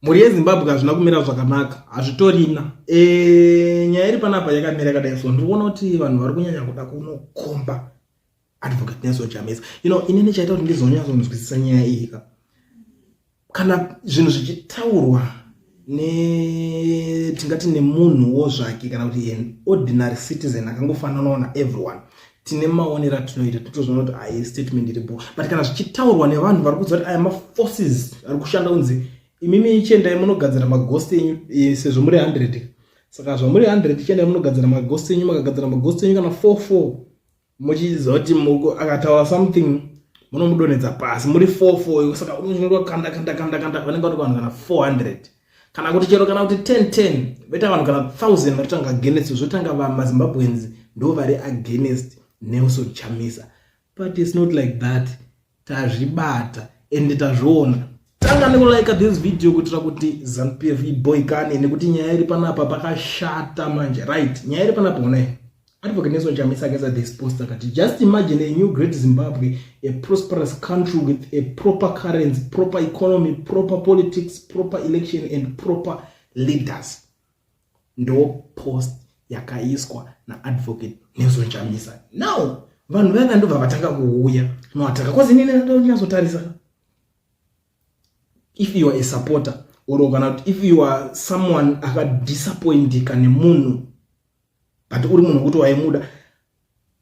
Mhuri yeZimbabwe hazvina kumira zvakanaka, hazvitorina. Nyaya iri panapa yakamira yakadai so ndiri kuona kuti vanhu vari kunyanya kuda kunokomba Advocate Nelson Chamisa. Inini chaita kuti ndizonyatsonzwisisa nyaya iyi ka. Kana zvinhu zvichitaurwa ne tingati nemunhuwo zvake kana kuti an ordinary citizen akangofananawo na everyone, tine maonero atinoita, totozviona kuti ayi statement iripo. But kana zvichitaurwa nevanhu vari kuziva kuti aya maforces ari kushanda, kunzi imimi chiendai munogadzira maghost enyu, sezvo muri 100, saka zvamuri 100, chiendai munogadzira maghost enyu. Makagadzira maghost enyu kana 44, muchiziva kuti akataura something munomudonhedza pasi muri 44. Saka unochinoda kanda kanda kanda kanda, vanenge vari vanhu kana 400, kana kuti chero kana kuti 10 10, voita vanhu kana 1000 vatotanga against. Zvotanga maZimbabweans ndo vari against Nelson Chamisa, but it's not like that. Tazvibata ende tazviona. Tanga nekulike this video kuitira kuti ZANU PF iboikane, nekuti nyaya iri panapa pakashata manje. Right, nyaya iri panapa, onai, Advocate Nelson Chamisa akaisa this post akati, "Just imagine a new great Zimbabwe, a prosperous country with a proper currency, proper economy, proper politics, proper election and proper leaders." Ndo post yakaiswa naAdvocate Nelson Chamisa. Now vanhu vaya ndobva vatanga kuuya noataka, 'cause inini ndonyatsotarisa, if you are a supporter or kana kuti if you are someone akadisappointika nemunhu, but uri munhu wekuti waimuda,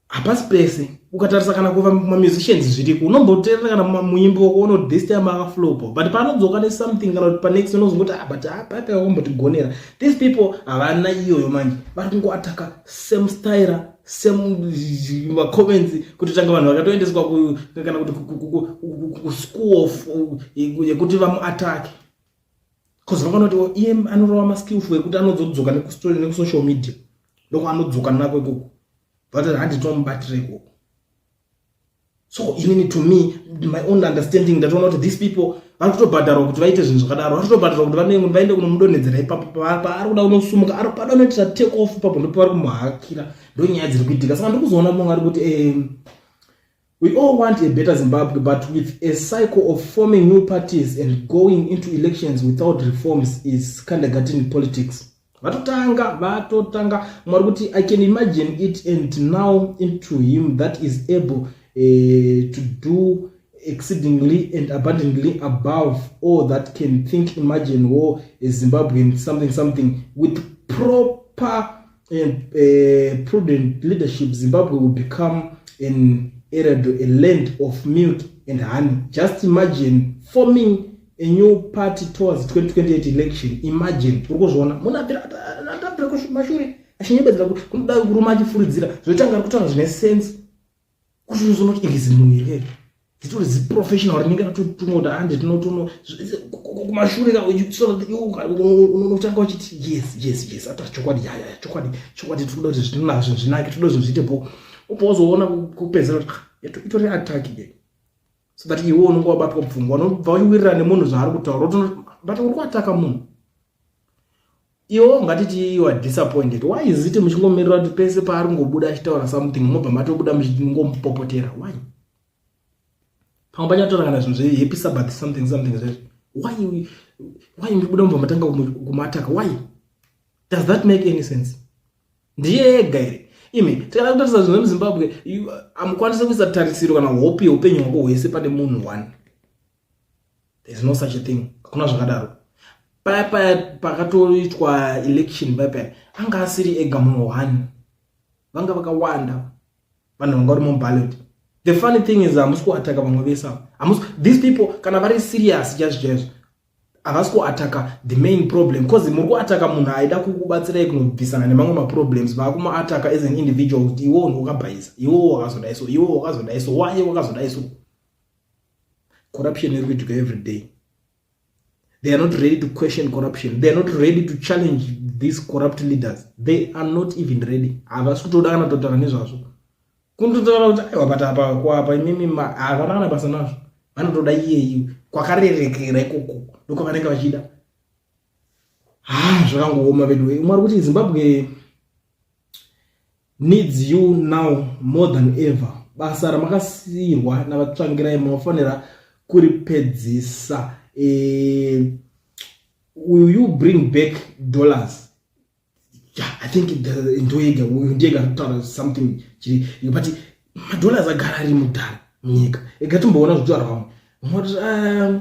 hapasi pese. Ukatarisa kana kuva mamusicians, zviriko, unomboteerera kana muimbi wako, unoti this time akaflopa, but paanodzoka nesomething kana kuti panext unozongoti, "Ah, but paipa wakambotigonera." These people havana iyoyo manje, vari kungoataka same style, same macomments, kutotanga vanhu vakatoendeswa kana kuti kuschool of yekuti vamuatake, because vakaona kuti iye anorova maskillful ekuti anozodzoka nekusocial media, ndokwaanodzoka nako ikoko, vatati handitomubatira ikoko. So inini, to me, my own understanding, ndatoona kuti these people vari kutobhadharwa kuti vaite zvinhu zvakadaro. Vari kutobhadharwa kuti vaende kunomudonhedzera ipapo paari kuda kunosumuka, pada unoitira take off ipapo, ndopavari kumuhakira. Ndo nyaya dziri kuitika. Saka ndiri kuzoona mumwe ari kuti, "We all want a better Zimbabwe, but with a cycle of forming new parties and going into elections without reforms is kindergarten politics." Vatotanga, vatotanga. Mwari kuti, "I can imagine it and now into him that is able to do exceedingly and abundantly above all that can think, imagine war a Zimbabwean something something. With proper and prudent leadership, Zimbabwe will become an Eldorado, a land of milk and honey. Just imagine forming a new party towards 2028 election. Imagine." Uri kuzviona, munhu atabvira kumashure achinyebedzera kunoda kuruma, achifuridzira, zvotanga ari kutaura zvine sense, kuti unozonoti irizi munhu here, ritori ziprofessional rinenge ratotumwa kuti hande tinotono kumashure. Unotanga uchiti, Yes, ata chokwadi, ya, chokwadi, chokwadi, tinoda kuti zvinazvo zvinake, tinoda zvinhu zviitepo." Ubva wazoona kupedzera kuti, ah, itori attack ke, so that iwe unonge wabatwa pfungwa, unobva uchiwirirana nemunhu zvaari kutaura, but uri kuataka munhu. Iwe ungatiti you are disappointed. Why is it muchingomirira kuti pese paari kungobuda achitaura something, mobva matobuda muchingomupopotera? Why? Pamwe pachataura kana zvinhu zvehappy Sabbath, something something zvezvo, why muchibuda mubva matanga kumuataka? Why does that make any sense? Ndiye ega here imi? Tikada kutarisa zvinhu zvemuZimbabwe, hamukwanisi kuisa tarisiro kana hope yeupenyu hwako hwese pane munhu one. There is no such a thing, hakuna zvakadaro. Paya paya pakatoitwa election, paya paya anga asiri ega munhu one, vanga vakawanda vanhu vanga vari muballot. The funny thing is, hamusi kuataka vamwe vese ava. Hamusi, these people, kana vari serious chaizvo chaizvo, havasi kuataka the main problem, because muri kuataka munhu aida kukubatsirai kunobvisana nemamwe maproblems. Vaakumuataka as an individual, kuti iwewo ndokabhaisa, iwewo wakazodai so, iwewo wakazodai so, why wakazodai so? Corruption iri kuitika every day. They are not ready to question corruption. They are not ready to challenge these corrupt leaders. They are not even ready. Havasi kutoda kana kutotaura nezvazvo, kundotaura kuti aiwa, but apa kwapa imimi havana kana basa nazvo. Vanotoda iyeyi kwakarerekera ikoko, ndokwavanenge vachida. Ha, zvakangooma vedu. Mwari kuti, "Zimbabwe needs you now more than ever. Basa ramakasiyirwa navaTsvangirai munofanira kuripedzisa." Will you bring back dollars? Yeah, I think ndoyega, uyu ndiyega kutaura something chiri, but madollars agara ari mudhara munyika. Ega timboona zvitaura vamwe. Vamwe,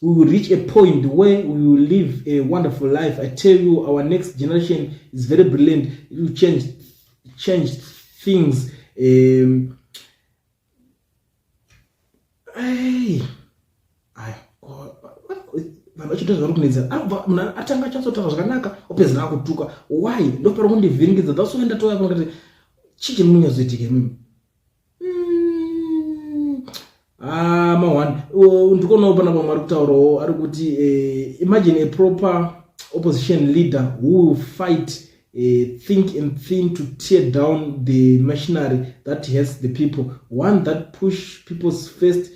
"We will reach a point where we will live a wonderful life. I tell you, our next generation is very brilliant. It will change things." Hey, vanhu vachiita zvavari kunetsa. Anobva munhu atanga achatsotaura zvakanaka, opedzera akutuka. Why? Ndopari kundivhiringidza. That's why ndatouya pano kuti chii chiri munyatsoitika imimi. Ah, ma1 ndikuonawo pana pamwe ari kutaurawo, ari kuti, "Imagine a proper opposition leader who will fight thick and thin to tear down the machinery that has the people, one that push people's first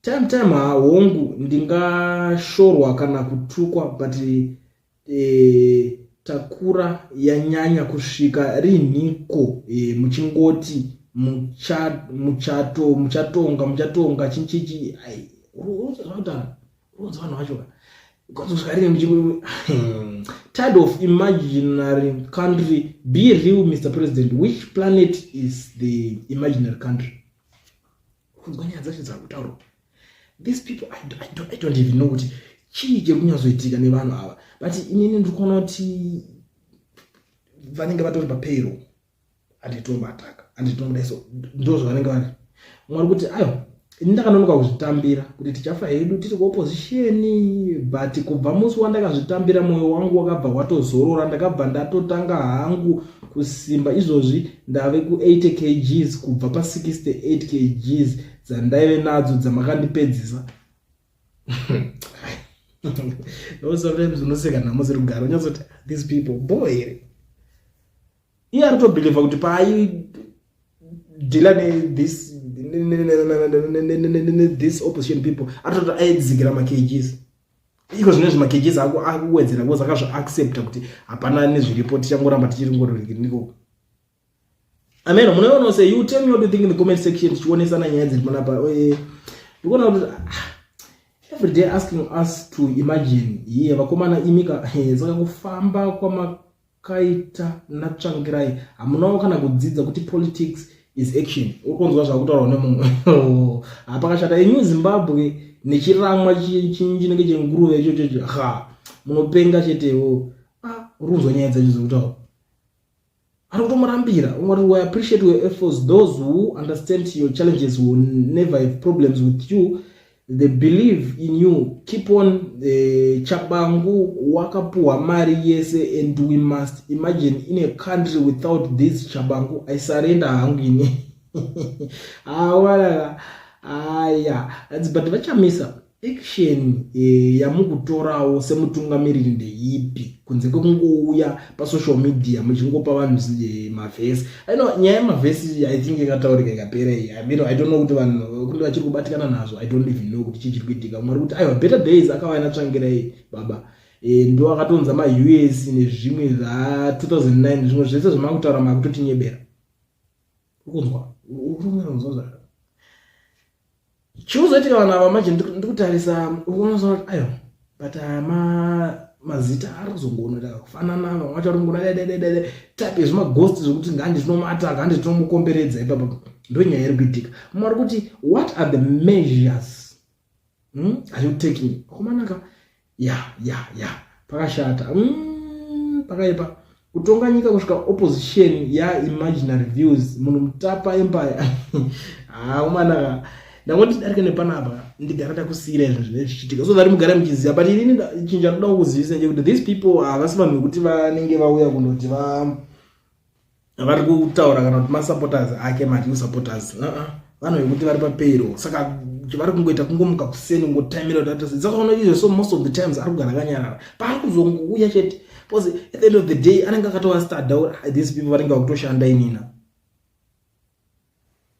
time. Hongu, ndingashorwa kana kutukwa, but takura yanyanya. Kusvika rinhiko muchingoti muchato, muchatonga, muchatonga chinchichi?" Zvakutaura uronza vanhu vacho kusvika rini? "Tired of imaginary country. Be real, Mr President. Which planet is the imaginary country?" Kunzwa nyaya dzacho dzakutaurwa. These people, I don't even know kuti chii chiri kunyatsoitika nevanhu ava, but inini ndiri kuona kuti vanenge vatori papayroll. Handitomataka, handitomudai, so ndo zvavanenge vari. Mwari kuti ayo, ini ndakanonoka kuzvitambira kuti tichafa hedu tiri kuopposition, but kubva musi wandakazvitambira, mwoyo wangu wakabva watozorora. Ndakabva ndatotanga hangu kusimba. Izvozvi ndave ku80 kgs kubva pa68 kgs dzandaive nadzo dzamakandipedzisa. No, sometimes unoseka nhamo dziri kugara, unyatsoti these people bo here. Iye ari kutobhilivha kuti paaideala nethis this opposition people, atoti aidzikira makgs. Iko zvino izvi makgs akuwedzera because akazviaccepta kuti hapana nezviripo, tichangoramba tichiri ngoriko. Amen. Munoionawo sei? You tell me what you think in the comment section. Tichionesana nyaya dziri panapa. Ndikuona kuti every day asking us to imagine iye vakomana imika. Saka kufamba kwamakaita naTsvangirai, hamunawo kana kudzidza kuti politics is action? Uri kunzwa zvakutaurwa nemumwe. Hapakashata. Enew Zimbabwe nechiramwa chinenge chenguruve ichochocho. Ha, munopenga chetewo. Ah, uri kunzwa nyaya dzacho dzekutaura, ari kutomurambira. Umwe, "We appreciate your efforts. Those who understand your challenges will never have problems with you. They believe in you. Keep on." Chabangu wakapuhwa mari yese and we must imagine in a country without this Chabangu. I surrender hangu ini. Awala aya, but vaChamisa, action yamukutorawo semutungamiriri ndeipi kunze kwekungouya pasocial media muchingopa vanhu mavhesi? I know nyaya yemavhesi, I think ikataurika ikapera iyi. I mean, I don't know kuti vanhu kunge vachiri kubatikana nazvo. I don't even know kuti chii chiri kuitika. Mwari kuti aiwa, better days akauya naTsvangirai baba. Ndo akatonza maUS nezvimwe zva2009, zvimwe zvese zvamakutaura makutotinyebera. Ukunzwa, ukunzwa zvaka chinozoitika vanhu ava manje. Ndikutarisa, unoona kuti aiwa, but mazita ari kuzongoona kufanana. Vamwe vacho vari kungoona dededede type yezvimaghost zvekuti ngandi tinomuataka, handi tinomukomberedza ipapa. Ndo nyaya iri kuitika. Mumwe ari kuti, "What are the measures are you taking?" Akomanaka, ya pakashata. Pakaipa kutonga nyika kusvika opposition yaimaginary views. Munhu mutapa empire haumanaka. Ndangoti darike nepanapa, ndigara ndakusiyira izvo zvinenge zvichiitika so that mugare muchiziva. But inini chinhu chandoda kukuzivisa ndechekuti these people havasi vanhu vekuti vanenge vauya kunoti vari kutaura kana kuti masupporters ake, mareal supporters. Vanhu vekuti vari papayroll, saka vari kungoita kungomuka kuseni, kungotaimira kuti atase. Saka uno izvo, so most of the times ari kugara akanyarara, paari kuzongouya chete, because at the end of the day anenge akatovastada. These people vanenge vakutoshanda inina,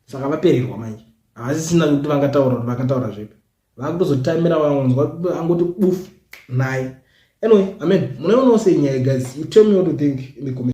saka vapererwa manje, havasisina kuti vangataura kuti vakataura zvipi. Vakutozotamira vanzwa angoti bufu naye. Anyway, amen. Munoionawo sei nyaya, guys? You tell me what you think in the comment.